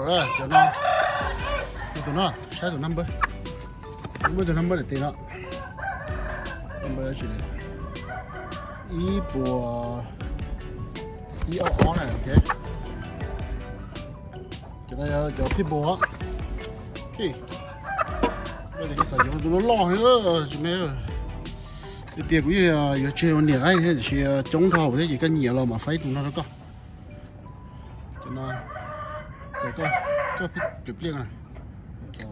Cov no, tus no, saib tus number. Muaj tus number daim tes no. Number tsis, ib puas ib ob ob na, ok. Cov no yog cov pit bull. Ok. Xav yuav tus no loj heev, tsis me. Tiag tiag kuv yeej yuav tseg ua niam thiab, tiam sis coob dhau thiab ces koj nyiam los mam faib tus no rau koj. Cov no, koj, koj pliam pliaj na. Tus,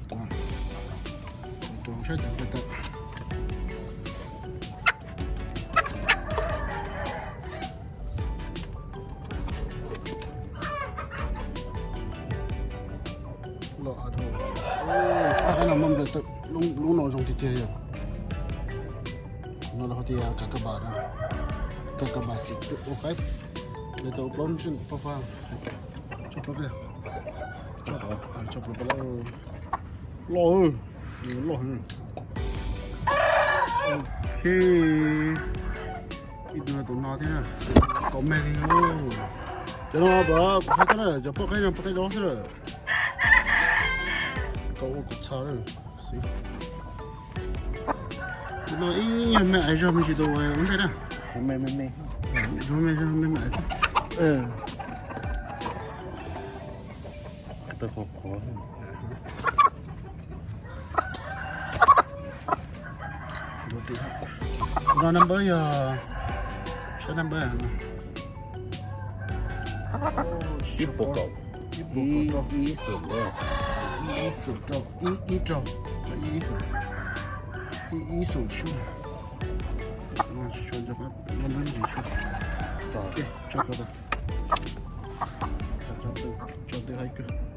tus, tus saib cov pes tawm. Los a dhau. Ab, qab no muaj nplaim tawm, lub no zoo tiag tiag yog. No lawv hais tias kav kab npas na, kav kab npas xim ua qaib. Li tau plaub ntsis paj faj. Tso plaub peb, tso plaub peb loj, loj heev. Ok, ib tug tus no thiab na, kaum me li. Cov no pom kuv hais koj na, cov poj qaib no poj qaib dob xwb lawm. Kaum ua kaum txha lawm. Xwb. Tus no ib nyuag me ais zog me ntsis tus ua ntej na. Tus me me me. Tus me me zog me me ais xwb. Tus no number yog, saib number no. Ib puas kaum, ib puas kaum rau, ib xum rau, ib, ib rau, ib xum, ib, ib xum tshuaj. Tso rau tau. Tso twg hais kawg.